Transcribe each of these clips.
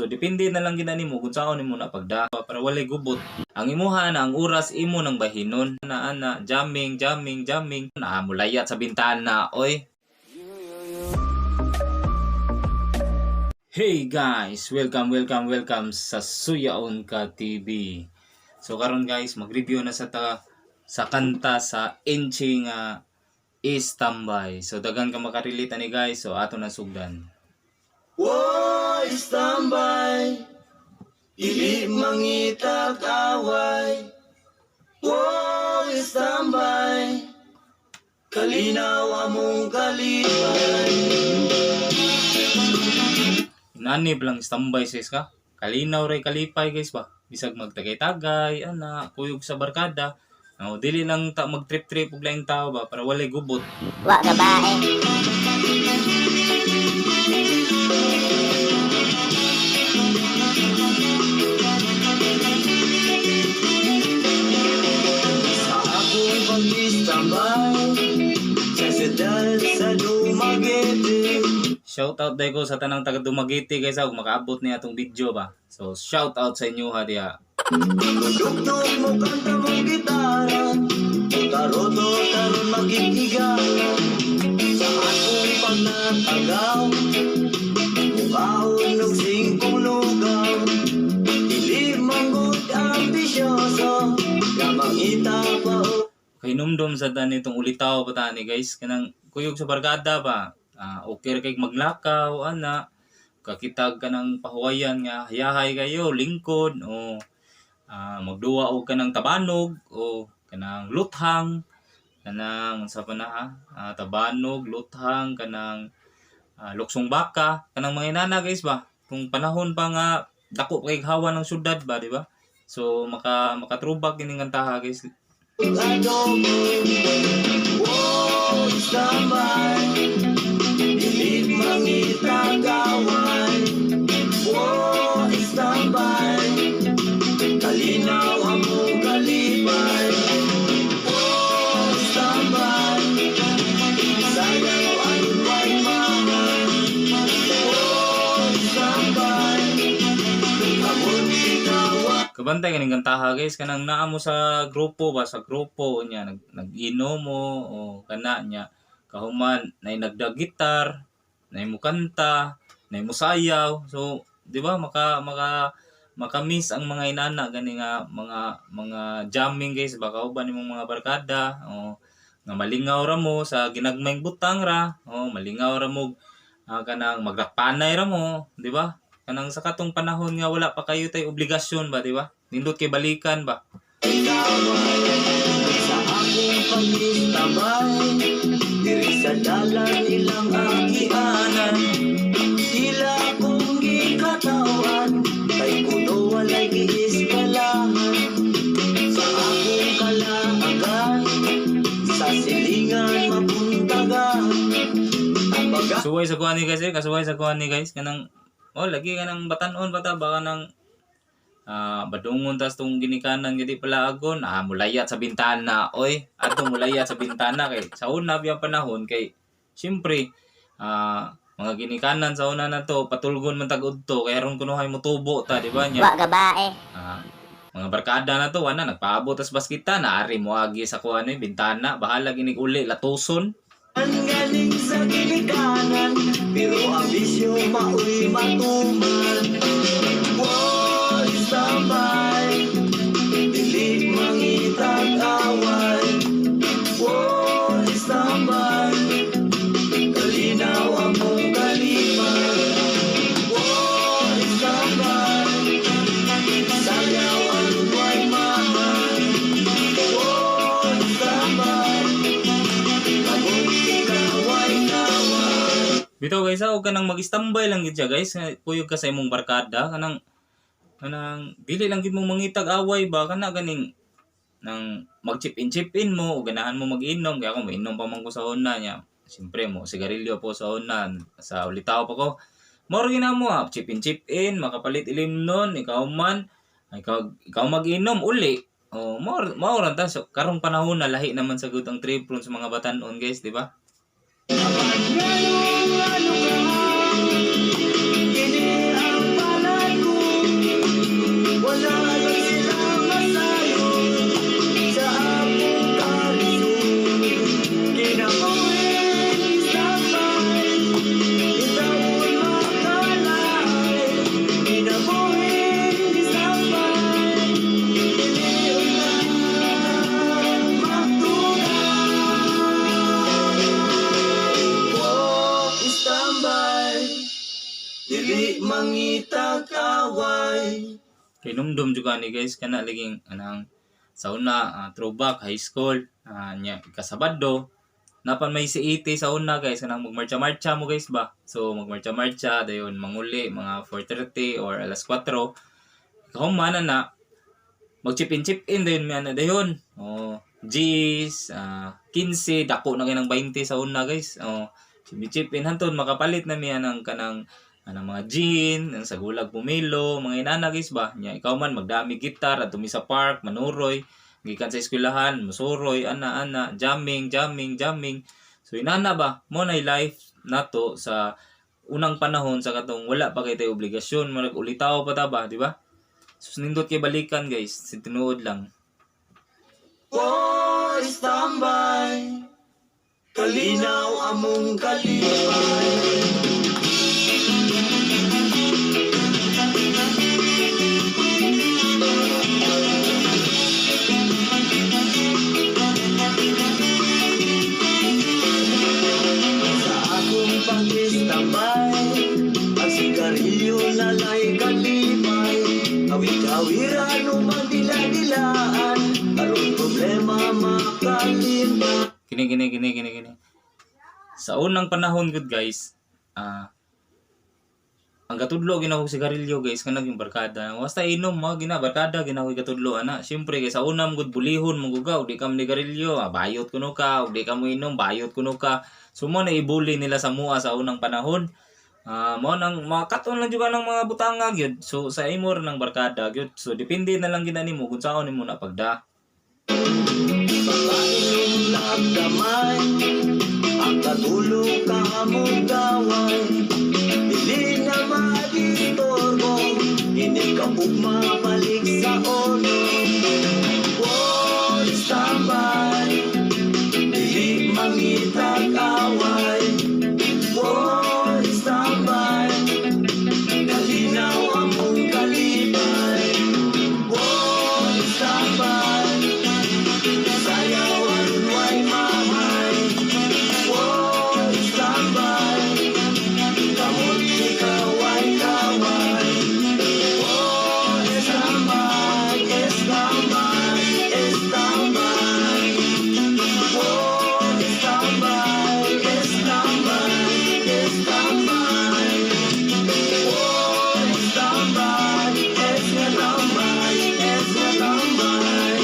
So depende na lang gid nimo kung saon nimo na pagda para walay gubot. Ang imuha na ang oras imo nang bahinon na ana jamming, jamming, jamming na mulayat sa bintana oy. Hey guys, welcome, welcome, welcome sa Suyaon Ka TV. So karon guys, mag-review na sa ta sa kanta sa Enchi nga Istambay. So daghan ka makarelate ani guys, so ato na sugdan. Woy, standby. Dili mangitag away. Woy, standby. Kalinaw among kalipay. Inani lang standby sis ka. Kalinaw ray kalipay guys ba. Bisag magtagay-tagay, ana, kuyog sa barkada. No, dili lang ta mag-trip-trip og laing tao ba para walay gubot. Wa babae. Sa akong pag-istambay sa syudad sa Dumaguete. Shout out dai ko sa tanang taga Dumaguete guys ug makaabot ni atong video ba. So shout out sa inyo ha diha. Dugtog mo kanta mo gitara. Taroto taron makikigala. Sa akong pagnatagaw, mukaon og singkong lugaw. Dili manggod ambisyoso nga mangita pa og Kay numdum sa tani itong ulitaw pa tani guys kanang kuyog sa barkada ba. Ah, okay ra kay maglakaw ana. Kakitag ka ng pahuwayan nga hayahay kayo lingkod o magduwa og kanang tabanog o kanang luthang, kanang sa pa na ha? Tabanog, luthang, kanang luksong baka, kanang mga inana guys ba. Kung panahon pa nga dako pa kay hawa ng syudad ba, di ba? So makatrubag kining kantaha guys. Adobo. Wow, standby. Dili mangitag away. Wow, standby. Kalinaw among kalipay. Wow, standby. Sayaw ang way mahal. Wow, standby. Kamot ikaw. Kabantay kaning kantaha guys, kanang naa mo sa grupo ba, sa grupo niya nag-inom mo o kana niya kahuman nay nagda-gitar, nay mo kanta, nay mo sayaw. So, di ba maka maka maka-miss ang mga inana gani nga mga jamming guys, baka uban nimong mga barkada o nga malingaw ra mo sa ginagmayng butang ra o malingaw ra mo kanang magrakpanay ra mo, di ba? Kanang sa katong panahon nga wala pa kayo tay obligasyon ba, di ba? Nindot kay balikan ba. Sa akong pag-istabay diri sa dalan ilang agianan. Ila kong gikatawan kay kuno walay giiskalahan. Sa akong kalaagan sa silingan mapuntagan. Baga Suway sa kuan ni guys, eh. Kasuway sa kuan ni guys kanang oh lagi kanang batan-on ba ta baka nang badungon tas tong ginikanan nga di palaagon, mulayat sa bintana oy, adto mulayat sa bintana kay sa una biyang panahon kay siyempre mga ginikanan sa una na to patulgon man tag udto kay aron kunuhay motubo ta, di ba nya? Wa gabae. Mga barkada na to ana nagpaabot tas baskita na ari moagi sa kuan ni bintana, bahala ginig uli latuson. Ang galing sa ginikanan, pero ang bisyo maoy matuman. Wow, standby. Dili mangitag away. Wow, standby. Kalinaw among kalipay. Wow, standby. Sayaw ang way mahal. Wow, standby. Kamot ikaw ay kaway. Bitaw guys, og kanang mag-standby lang gid siya guys, nga kuyog ka sa imong barkada kanang kanang dili lang gid mo mangitag away ba, kana ganing nang mag chip in mo o ganahan mo mag-inom kaya ako mainom pa man ko sa una niya. Siyempre mo sigarilyo po sa una sa ulitaw pa ko. Mao ra mo ha, chip in makapalit ilim nun, ikaw man ikaw ikaw mag-inom uli. Oh, mao mao ra ta. So, karong panahon na lahi naman sa gud ang trip ron sa mga batan-on guys, di ba? Ngano, ngano ka? Kini ang palad. mangitag away. Kay numdum jud ani, guys, kana laging anang sa una, throwback high school, nya ikasabado napan may CET sa una, guys, kanang magmarcha-marcha mo, guys, ba. So magmarcha-marcha dayon manguli mga 4:30 or alas 4. Kahuman na na mag chip in, chip in dayon mi ana dayon. Oh, G's, 15, dako na kay ng 20 sa una, guys. Oh, chip in hantud makapalit na mi anang kanang anang mga gin, ang sagulag pumilo, mga inana, guys, ba. Nya ikaw man magdami gitar adto mi sa park, manuroy, gikan sa eskwelahan, musuroy ana ana, jamming, jamming, jamming. So inana ba, mo na life nato sa unang panahon sa katong wala pa kay tayo obligasyon, murag ulitaw pa ta ba, di ba? So nindot kay balikan, guys, si tinuod lang. Oh, standby, kalinaw among kalipay. Sa akong pag-istambay, ang sigarilyo nalay kalipay. Awit-awiran upang dila-dilaan, aron problema makalipay. Kini kini kini kini kini. Sa unang panahon gud, guys, ang katudlo gina og sigarilyo, guys, kanang yung barkada. Basta inom mo gina barkada gina ko katudlo ana. Syempre kay sa una gud bulihon mo gugaw, di ka mo nigarilyo, bayot kuno ka, ug di ka mo inom, bayot kuno ka. So mo na ibuli nila sa mua sa unang panahon. Mo nang makaton lang jud ka ng mga butanga gyud. So sa imo ra ng barkada gyud. So depende na lang gina nimo kung saon nimo na pagda. Pagkainom lang gamay, ang katulog ka among gaway. Dili na madisturbo, hindi ka bumabalik sa ono. Oh, standby, dili mangitag away. Oh, standby, kalinaw among kalipay. Oh, standby, sayaw aron way mahay. Oh, standby, kamot kaway kaway. Oh, standby, standby, standby. Oh, standby, standby, standby. Oh, standby, standby, standby.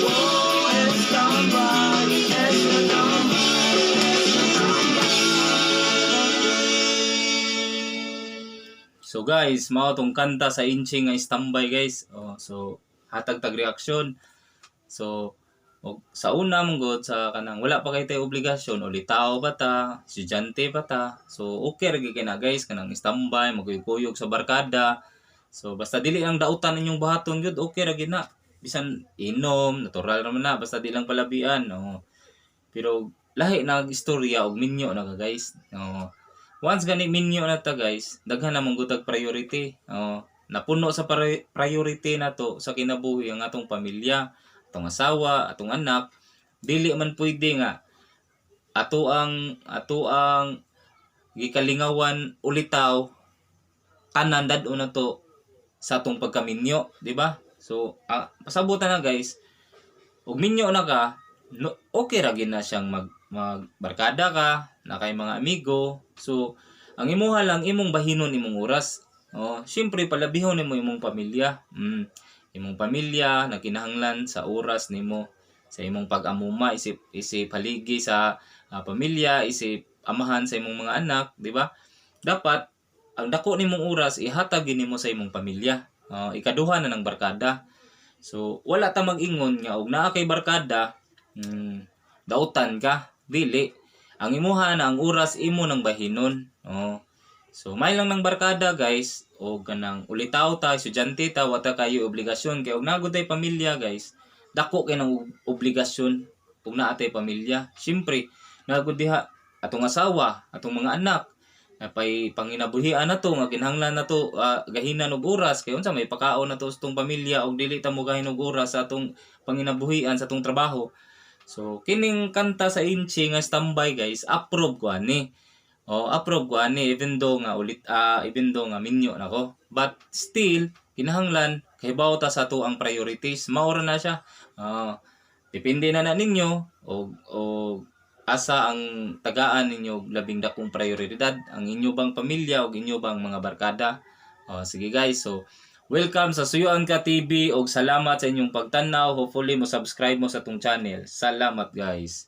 Oh, standby, standby, standby. So guys, mao tong kanta sa Inchi nga "Standby", guys. Oh, so hatag tag reaksyon. So og sa una mong god sa kanang wala pa kay tay obligasyon, ulitaw pa ta, estudyante pa ta. So okay ra gyud kay na, guys, kanang standby, magkuyog sa barkada. So basta dili lang dautan inyong buhaton gyud, okay ra gyud na. Bisan inom, natural ra man na, basta di lang palabian, no. Pero lahi na ang istorya og minyo na ka, guys. No. Once gani minyo na ta, guys, daghan na mong gutag priority. Oh, napuno sa priority nato sa kinabuhi ang atong pamilya, atong asawa, atong anak. Dili man pwede nga ato ang gikalingawan ulitaw tanan dad-on na to sa atong pagkaminyo, di ba? So, pasabutan na, guys, ug minyo na ka, no, okay ra gid na siyang mag magbarkada ka, na kay mga amigo. So, ang imuha lang imong bahinon imong oras. Oh, syempre palabihon nimo imong pamilya. Imong pamilya nagkinahanglan sa oras nimo sa imong pag-amuma isip isip haligi sa pamilya, isip amahan sa imong mga anak, di ba? Dapat ang dako nimong oras ihatag gyud nimo sa imong pamilya. Oh, ikaduha na ng barkada. So, wala ta mag-ingon nga og naa kay barkada, dautan ka, dili. Ang imuha na ang oras imo nang bahinon. Oh. So, may lang ng barkada, guys, o kanang ulitaw ta, estudyante ta, wata kayo obligasyon kay og naa gud tay pamilya, guys. Dako kay ng obligasyon ug naa tay pamilya. Syempre, naa gud diha atong asawa, atong mga anak, napay panginabuhian na to nga kinahanglan na to gahinan og oras kay unsa may pakaon na to sa atong pamilya og dili ta mo gahin og oras sa atong panginabuhian sa atong trabaho. So kining kanta sa Inchi nga "Standby", guys, approve ko ani. Oh, approve ko ani even though nga minyo nako. But still kinahanglan kahibaw ta sa ato ang priorities. Mao ra na siya. Oh, depende na na ninyo og asa ang tagaan ninyo og labing dakong prioridad, ang inyo bang pamilya o inyo bang mga barkada. Oh, sige guys, so welcome sa Suyuan Ka TV og salamat sa inyong pagtanaw. Hopefully mo subscribe mo sa atong channel. Salamat, guys.